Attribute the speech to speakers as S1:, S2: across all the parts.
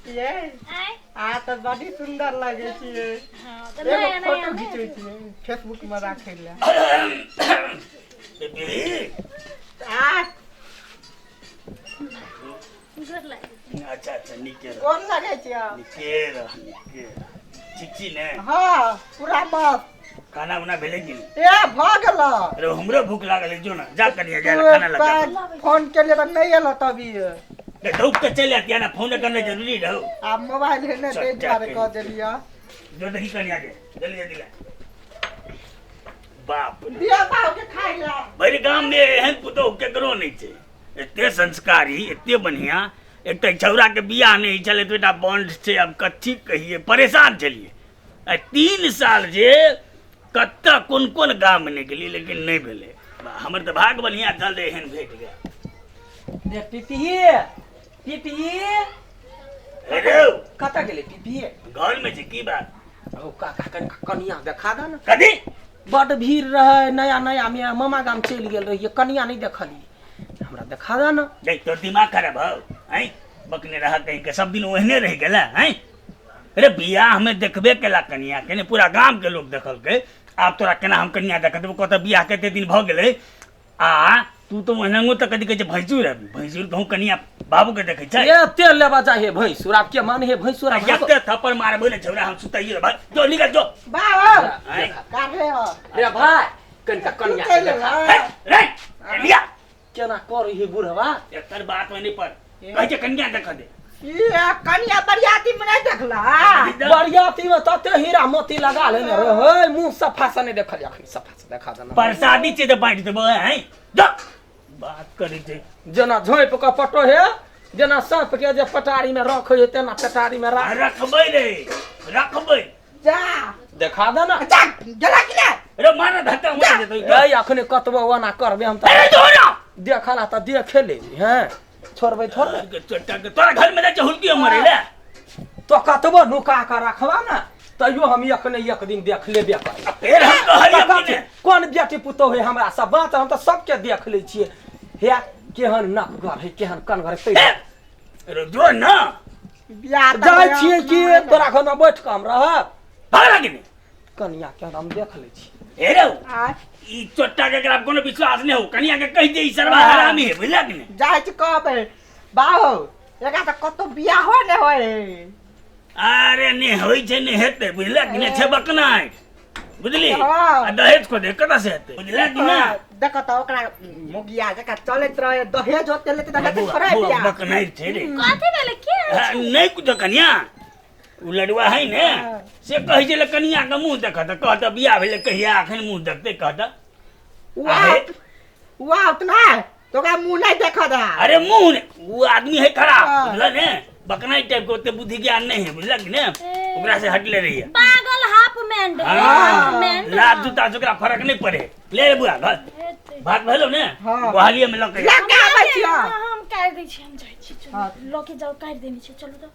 S1: ये
S2: आय
S1: आ तऽ बड़ी सुंदर लगै छियै।
S2: हाँ तऽ
S1: एगो
S2: नया नया
S1: फोटो
S2: नहि
S1: घिचै छियै फेसबुक मे राखै लए।
S3: बेबी
S1: आ
S2: गोर लागै।
S3: अच्छा अच्छा, नीके रह।
S1: गोर लगै छियै।
S3: नीके रह, नीके रह। ठीक छी ने?
S1: हँ, पूरा मस्त।
S3: खाना उना भेलै कि नहि?
S1: ए, भऽ गेल।
S3: अरे, हमरो भूख लागल है, जो ना, जा कनिया, जा खाना लगा।
S1: फोन केलियै तऽ नहि एलो तभी।
S3: दौड़ के चलि आतिया ना, फोन करना जरूरी रहो।
S1: आब मोबाइल है ने, ताहि दुआरे कह देलियै।
S3: जो देखी कनिया के, जल्दी जल्दी ला। बाप रे,
S1: दिया बाबू के खाइ लए।
S3: भरि गाम में एहन पुतोहु केकरो नहि छै, एते संस्कारी, एते बढ़िया। एक तऽ छौड़ा के बियाह नहि छलै, एतबेटा बॉन्ड छै। आब कथी कहिए, परेशान छलियै आ 3 साल जे कतऽ कोन कोन गाममे नहि गेलियै, लेकिन नहि भेलै। हमर तऽ भाग बढ़िआँ छल जे एहन भेट गेल।
S4: रे पिपही, पिपही।
S3: अरे।
S4: कतऽ गेलै पिपही?
S3: घरमे छै, की बात?
S4: ओ काका, कनि कनिया देखा दे ने।
S3: कथी?
S4: बड भीड़ रहै, नया नया मे मामा गाम चलि गेल रहियै, कनिया नहि देखलियै, हमरा देखा दे ने।
S3: देख, तोर दिमाग खराब हौ? आँय, बकने रहा कहीं के, सब दिन ओहने रहि गेला। आँय रे, बियाह में देखबे केला कनिया के ने, पूरा गाम के लोग देखलकै। आब तोरा केना हम कनिया देख देबो? कतऽ बियाह कते दिन भऽ गेलै आ तू तऽ ओहनांगो तऽ कथी कहै छै, भैंसुर है, भैंसुर कहूँ कनिया बाबू के देखै छै?
S4: एते लेबा जाइ हे भैंसुर, आब के माने हे भैंसुर आब?
S3: एते थप्पड़ मारबै ने छौड़ा, हम सुतैये भाई, जो निकल जो।
S1: बाबू।
S3: आँय।
S1: काहे हो?
S4: रे भाय, कनिका कनिया के
S1: चलि
S4: देखा।
S3: हे, रे लिया।
S4: केना करै हे बुढ़वा?
S3: एकर बात में नहीं पर कहै छै कनिया देख दे।
S1: ई कनिया बरियाती में नहीं देखला?
S4: बरियाती में तते हीरा मोती लगा लेने रहै, मुंह सफा से नहीं देखल, अखनी सफा से देखा देना।
S3: प्रसादी छै तऽ बाँटि देबै। हैं, जा बात करै छै।
S4: जेना झोपि कऽ पटो हे, जेना साँप के जे पटारी में रखै है, तेना पटारी में
S3: आ
S4: राख।
S3: रखबै रे, रखबै।
S1: जा।
S4: देखा देना।
S1: जा, गेला कि नहीं?
S3: रे मारा धक्का मार देतै।
S4: ए, अखने कतबो ओना करबे हम तऽ
S3: अरे जो ना।
S4: देखला तऽ देखे लेबी। हैं, छोड़बै थोड़े?
S3: के चोटा के तोरा घर में जाइ छै हुलकी मरे ले।
S4: तो कतबो नुका कऽ रखबा ने, तैयो हम एक ने एक दिन देख लेबे करब।
S3: आ फेर हम कहलियै
S4: तऽ
S3: कि ने
S4: कोन बेटी पुतोह है हमरा सब बात, हम तऽ सबके देख लै छियै। हे, केहन नकगर है, केहन कनगर है, तैयो।
S3: हे, रे जो ना।
S1: बियाह तऽ
S4: जाइ
S1: होय
S4: छियै कि
S1: अपना।
S4: तोरा घरमे बैठ कऽ हम रहब?
S3: भाग लागी ने।
S4: कनिया के हम देख लै छी।
S3: हे रे,
S1: आय।
S3: ई चोट्टा के एकरा कोनो विश्वास नहीं हो, कनिया के कहि दे ई सरवा हरामी है, बुझलक ने?
S1: जाइ छी कहबै बाबू, एकरा तऽ कतौ बियाहो नहि होय।
S3: अरे, ने होइ छै ने हेतै, बुझलक ने? छै बकनाइ, बुझली?
S1: हाँ।
S3: आ दहेज को दे कतऽ से हेतै, बुझलक ने?
S1: देख तऽ, ओकरा मुगिया जकाँ चलैत रहे, दहेज होते लेते तऽ हेतै
S3: बौआ,
S1: थोड़े
S3: बौआ,
S1: बियाह।
S3: बकनाइ छै रे।
S2: कथी भेलै के?
S3: हाँ, नहीं कुछ, कनिया ओ लड़ुआ है ने, से कहै छै कनिया के मुँह देखत, कहत बियाह भेलै कहिया, अखन मुँह देखतै, कहत।
S1: ओ
S3: आहे।
S1: आओत, ओ आओत ना तऽ ओकरा मुँह नहि देखत आ।
S3: अरे मुँह ने, वो आदमी है खराब।
S1: हाँ।
S3: बुझल ने, बकनाई टाइप के, ओते बुद्धि ज्ञान नहीं है, बुझलक ने? ओकरा से हटले रहिए।
S2: पागल हाफ मैंड।
S3: हाँ।
S2: Half mind.
S3: लात जूता से ओकरा फर्क नहीं पड़े। ले रे बुआ, घर भात भेलो ने?
S1: हाँ।
S3: गोहालिये में लऽ के
S1: लऽ के आबै छियौ।
S2: हम काटि दै छी, हम जाइ छी, चलू।
S1: हाँ।
S2: लऽ के जाउ, काटि देने छी, चलू तऽ।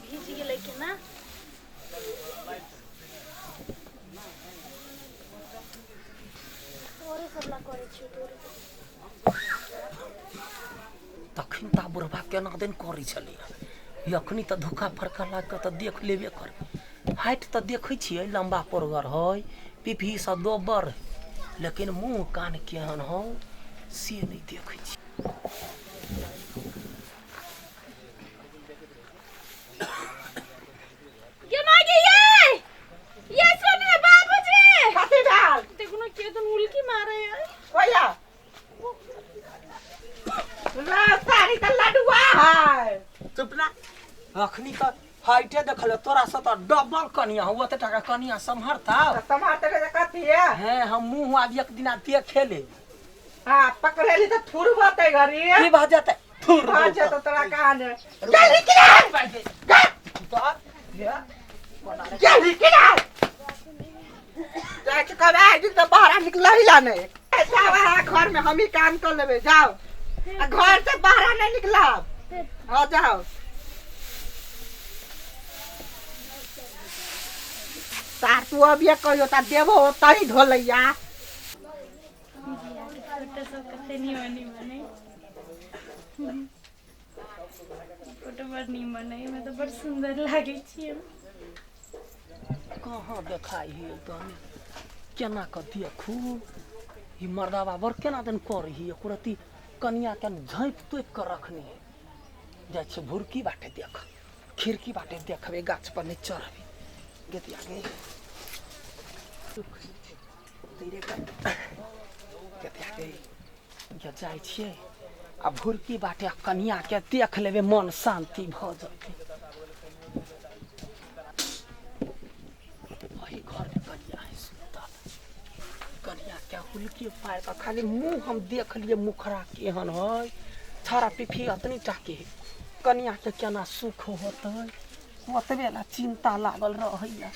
S2: भीज गेलै केना? तोरे सब ला करै छियौ, तोरे सब।
S4: तखन तऽ बुढ़बा केना दिन करै छलै, अखनी तऽ धोखा फड़का लागि कऽ तऽ देख लेबे कर। हाइट तऽ देखै छियै, लम्बा पोरगर है, पिपही सब दोबर है, लेकिन मुँह कान केहन हौ से नहि देखै छी।
S2: गे मागे, ये ये सुन रे बाबूजी।
S1: कथी भेल?
S2: देखू ना, के तुम उल्की मारे है।
S1: ओया ला, साड़ी तऽ लडुआ है।
S4: चुप ना, अखनी तऽ हाइटे देखल, तोरा से तऽ डबल कनिया हौ, ओते टाका कनिया सम्हरता?
S1: तऽ सम्हारते तऽ कथी है?
S4: हैं, हम मुँह आब एक दिना देखे ले।
S1: हाँ, पकड़ेली तऽ थुर बतै घड़ी।
S4: की भऽ जेतै? थुर
S1: भऽ जेतौ तोरा कान। गेली कि नहि? गेली कि नहि? जाइ छी कहबै, आइ दिन तऽ बाहर निकलही ला नहि। जाओ, अहाँ घर में हम ही काम कर लेबै, जाओ आ घर से बाहर नहीं निकलब। हाँ, जाओ। तार तू अभी कहियो ता देबो तही ढोलैया।
S2: फोटो सब कते निमन निमन है। फोटो बड़ नीमन है, एहिमे तऽ बड़ सुन्दर लागै छी हम।
S4: कहाँ देखाइ है एकदम केना कऽ देखू ई मर्दाबा बड़ केना दन करै है एको रत्ती कनिया के झाँपि तोपि कऽ रखने है। जाइ छियै भुरकी बाटे देख खिड़की बाटे देखबै गाछ पर नहि चढ़बै गेतिया गे गेतिया गे जे जाइ छियै आ भुरकी बाटे कनिया के देख लेबै मन शान्ति भऽ जेतै। एहि घरमे कनिया है सुतल कनिया के हुलकी पारि कऽ खाली मुँह हम देख लियै मुखरा केहन है छाड़ा पिफी अतनी टा के है कनिया के केना सुख होतै ओतबे ला चिंता लागल रहैया।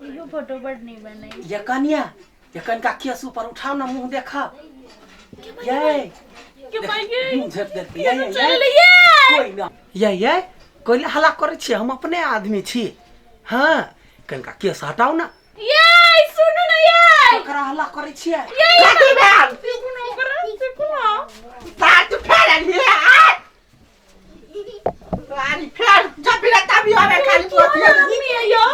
S2: इहो फोटो बड़ नीमन है।
S4: ये कनिया ये कनिका केस ऊपर उठाओ ना मुंह देखा ये
S2: के माय गे
S4: मुंह झेप देलकै ये ये
S2: चल ये
S4: कोई ना ये कोई ला हल्ला करै छियै हम अपने आदमी छी हाँ कनिका केस हटाउ ना
S2: ये सुनू ना ये
S4: ककरा हल्ला करै छियै
S2: ये
S1: कथी भेल
S2: देखू ना ओकरा देखू ना
S1: साथ फेर एलियै आय अरे फेर जब भी तभी आवे खाली
S2: केहन आदमी है यो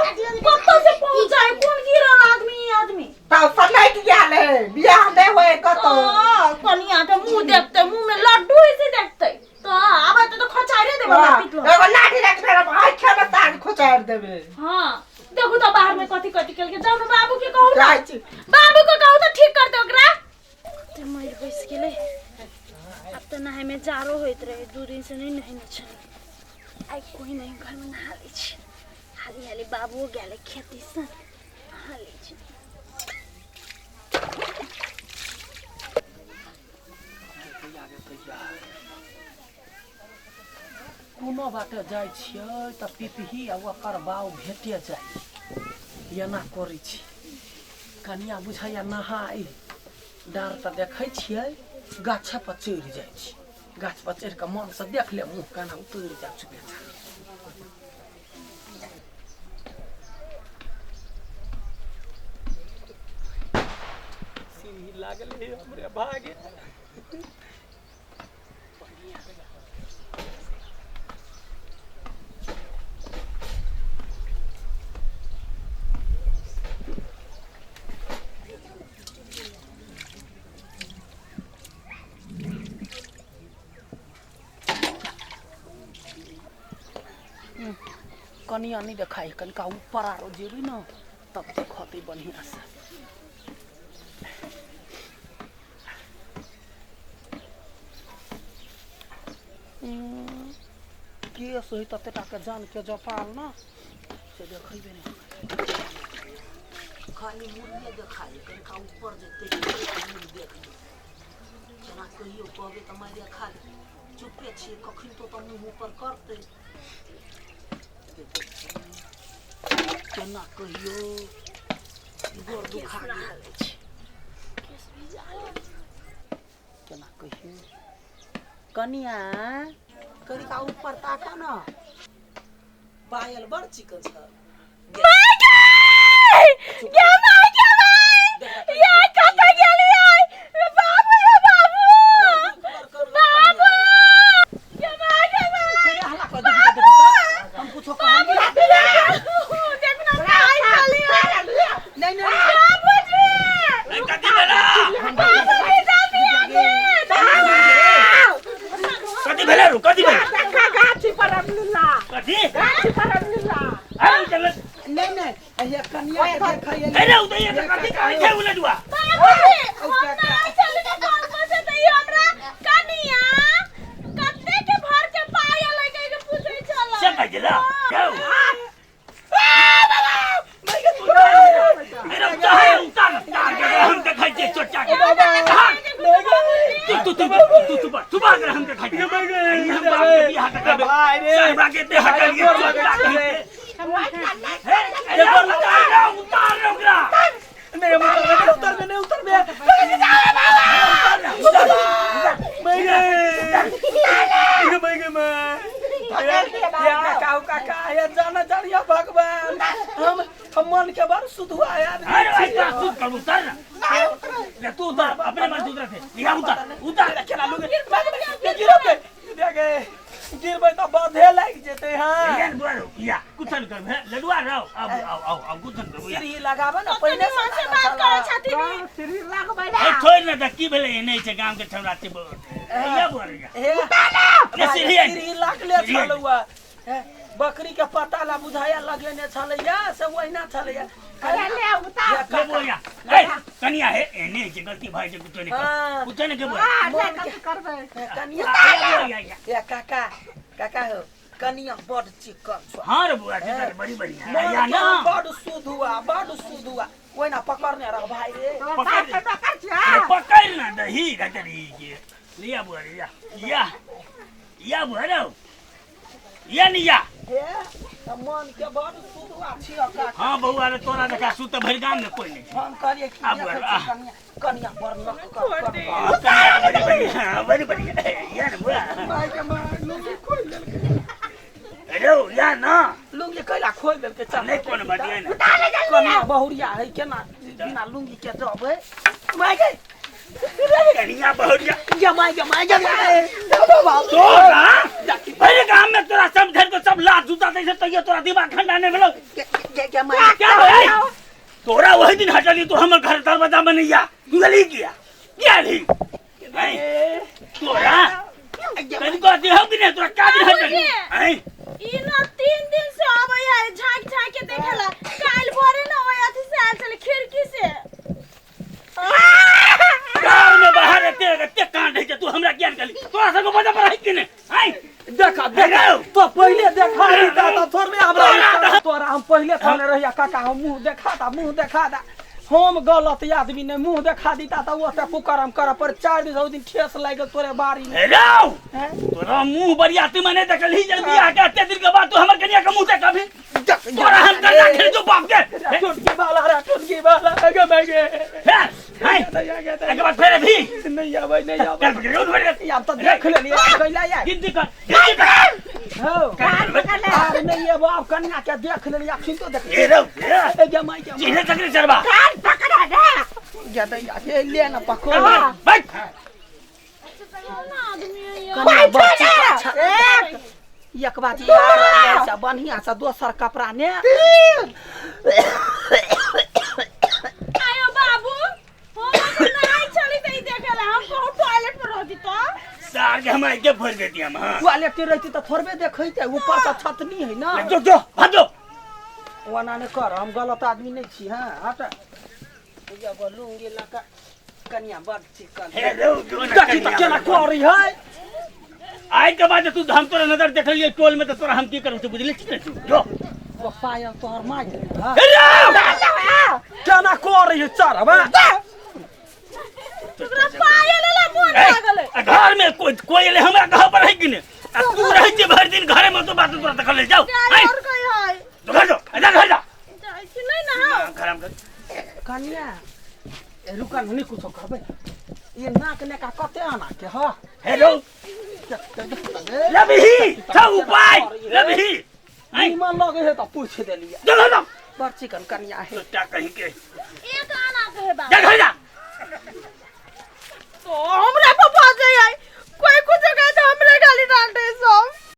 S2: कतऽ से पहुंचाए कोन गिरल आदमी ई आदमी
S1: तब सनक गेल है बियाह नहि होय कतौ।
S2: कनिया के मुंह देखते मुंह में लड्डू ऐसे देखते तो आबे तो खचारे देबे हमरा पिटलो।
S1: एगो लाठी रखने रह आँखे में तार खोचार देबे।
S2: हां देखू तो बाहर में कथी कथी केलके जाउ ना बाबू के कहू ना
S1: जाइ छी
S2: बाबू के कहू तो ठीक कर दे ओकरा। ते मरि बैस गेलै आब तऽ नहाय में जाड़ो होइत रहे 2 दिन से नहीं नहेने छलै आइ कोई नहीं घर में नहा लै छी हाली हाली बाबुओ गेलै खेती से नहा लै छी।
S4: कोनो बाटे जाइ छियै तऽ पिपही आ ओकर बाउ भेटे जाइ एना करै छी कनिया बुझाइया नहाइ डाँड़ तऽ देखै छियै गाछे पर चढ़ि जाइ छी गाछ पर चढ़ि कऽ मनसँ देख ले मुँह केना उतरि जाइ छै बेचारा। सीढ़ी लागल है हमरे भागे कनिया नहीं देखाई कनिका ऊपर आरो जेबै ना तब देखतै बढ़िया से। केस होई तते टा के जान के जपाल ना से देखैबे नहीं खाली मुड़िए देखाई कनिका ऊपर जेतै मुड़ देख ले जेना कहियो कहबै तऽ मारि खाली चुपे छियै कखन तो तऽ मुँह ऊपर करतै केना कहियो गोर दुखा गेल केना कहियो कनिया कनिका ऊपर ताका ना पायल बड़ चिकन छ
S2: माय गे गे माय गे माय ये कतऽ गेलियै बाबू रे बाबू बाबू गे माय गे माय
S4: हल्ला कर देखी तऽ देखी तऽ हम कुछो कहलियै
S2: देखू ना काय कहलियै
S1: नहीं नहीं
S2: बाबूजी
S3: ए, कथी भेला
S2: बाबूजी जल्दी आबी
S3: कथी भेला रू कथी भेला
S1: देखा गाछी पर हम लीला
S3: कथी
S1: गाछी पर हम लीला
S3: अरे चल
S1: नहीं नहीं ये कनिया के देखै
S3: अरे उदय ये कथी कहै छै उलटुआ
S2: बाबूजी हम नहि चलबै कल बजे तऽ ई हमरा कनिया कते के भर के पायल है कहि के पूछै छलै
S3: से कहै छला जाउ अरे उतार उतार उतार के हम देखै छियै चोचा के तू तू तू तू तू तू बाग हम देखै छियै हम बाप के बियाह करबै साहबा के देह हटलियै चोचा के हे अरे उतार रे उतार रे ओकरा
S4: नहीं हम उतरबे नहीं उतरबे काका काका या जाना जानिया भगवान हम मन के बड़ सुधुआ आदमी
S3: अरे भाई तोरा सुध कर उतार ना
S1: नहीं उतरे
S3: ले तू उतर अपने मन से उतर से या उतर उतर
S4: केना लुंगी गिरबै देखे गिरबै तऽ बाधे लागि जेतै। हाँ
S3: ये बुआ या कुछ न कर लडुआ रहो आओ आओ आओ आओ कुछ न कर
S4: सीढ़ी लगाबे ने पहिने
S2: से बात करै छथिन।
S1: सीढ़ी लगबै
S3: ए छोड़ न त की भेलै एने छै गाम के छौड़ा छै या बुआ
S4: हे
S3: सीढ़ी
S4: सीढ़ी लागले छलौआ बकरी के पता ला बुझाया लगेने छलैया से ओहिना छलैया।
S1: अरे ले उतार
S3: ले बुआ ए कनिया हे एने छै गलती भाई छै कुछ नहीं कुछ नहीं के बुआ
S1: ले कथी करबै
S4: कनिया ए काका काका हो कनिया बड चिकन छौ।
S3: हां रे बुआ छै बड़ी बढ़िया या ना
S4: बड शुद्ध हुआ बड शुद्ध हुआ ओहिना पकड़ने रह भाई रे
S3: पकड़
S1: पकड़ छै
S3: पकड़ ना दही घटरी के लिया बुआ या या या बुआ रे या नहीं या
S4: हे त मन के बड शुद्ध हुआ छी काका।
S3: हां बउआ रे तोरा देखा सुत भरि गाम में कोई नहीं
S4: हम कहलिए कि कनिया कनिया बड़ नक कर
S3: बड़ी बढ़िया बड़ी बढ़िया या ना बुआ
S4: भाई के मां लुंगी खोल देलकै।
S3: अरे या ना
S4: लुंगी कैला खोल देलकै चल
S3: नहीं कोन बढ़िया ना
S4: कनिया बहुरिया है केना बिना लुंगी के जबै माय के
S3: कनिया बहुरिया
S4: या my के my के बाबा
S3: तोरा भरि गाम में तोरा सब धर को सब लात जूता दै छै तैयो तोरा दिमाग ठंडा नहीं भेलौ।
S4: के my
S3: क्या भाई तोरा वही दिन हटली तो हमर घर दरवाजा में नहीं आ गली किया क्या ली तोरा तनिको देहो कि नहीं तोरा का दिन हटली हैं
S2: ई न 3 दिन से आबै है झांक झांक के देखेला काल भोरे न ओय अथी से आयल छले खिड़की से
S3: गांव में बाहर एते एते कांड है तू हमरा ज्ञान कली तोरा सबको पता पर है कि नहीं हैं
S4: देखा देखा तो पहले देखा नहीं था तो थोड़े हमरा तोरा हम पहले कहने रहिया काका हम मुंह देखा दा मुंह देखा दा हम गलत आदमी ने मुंह देखा दीता त ओते कुकरम कर पर 4 दिन दिन ठेस लागि गेल तोरे बारी में।
S3: रौ तोरा मुंह बरियाती में नहीं देखलही जल बियाह के एते दिन के बाद तू हमर कनिया के मुंह देखबी तोरा हम करना खेल जो बाप के
S4: टोटकी वाला रे टोटकी वाला गे मैं गे
S3: फेर हैं एक बार फेर भी
S4: नहीं आबै नहीं आबै
S3: चल पकड़ उठ पकड़
S4: आब त देख लेलियै कैला या
S3: गिनती कर गिनती कर
S4: हो आब नहीं आब आब कनिया के देख लेलियै अखन तो देख
S3: ए रौ
S4: ए गे my के
S3: चिन्हे तक नहीं चढ़बा
S1: कान पकड़ा ना
S4: गे दैया के ले ना पकड़
S3: बैठ
S4: कनिया बच्चा एक बात यार बढ़िया से दोसर कपड़ा ने
S2: आयो बाबू हम नहाय छली त ई देखेला हम कहू टॉयलेट पर रहती तो
S3: सार के हमरा के भर देती हम। हां
S4: टॉयलेट के रहती त थोड़बे देखैते ऊपर से छतनी है ना
S3: जो जो भागो
S4: ओना ने कर हम गलत आदमी नहीं छी। हां हट जब लुंगी लका कनिया बड़ चिकन
S3: हे रो
S4: देखी त केना करी है
S3: आई के बाद तू हम तोरा नजर देखलिए टोल में त तोरा हम की करब बुझले छी ने तू जो
S4: वो पायल तोहर माय हां
S3: हे रो
S4: केना करी है चढ़बा
S2: तोरा पायल ला मोन लागल
S3: आ घर में कोई कोई एले हमरा घर पर है कि ने आ तू रहै छै भरि दिन घरे में तो बात तोरा देखल जाओ
S2: और कोई है
S3: तो घर जाओ जा घर जा
S2: जाइ छी नहीं नहाओ
S3: खराब कर
S4: कनिया रुका नहीं कुछो कहबै ये नाक ने का कते आना के ह
S3: हेलो लबही छ उपाय लबही
S4: निमन लगे है त पूछ देलिए
S3: चल जा
S4: बड़ चिकन कनिया है
S3: तो कहीं के
S2: एक आना के है बाबू
S3: जा घर जा
S2: तो हमरा पर बाजे आई कोई कुछ कहे तो हमरे गाली डाल दे सब।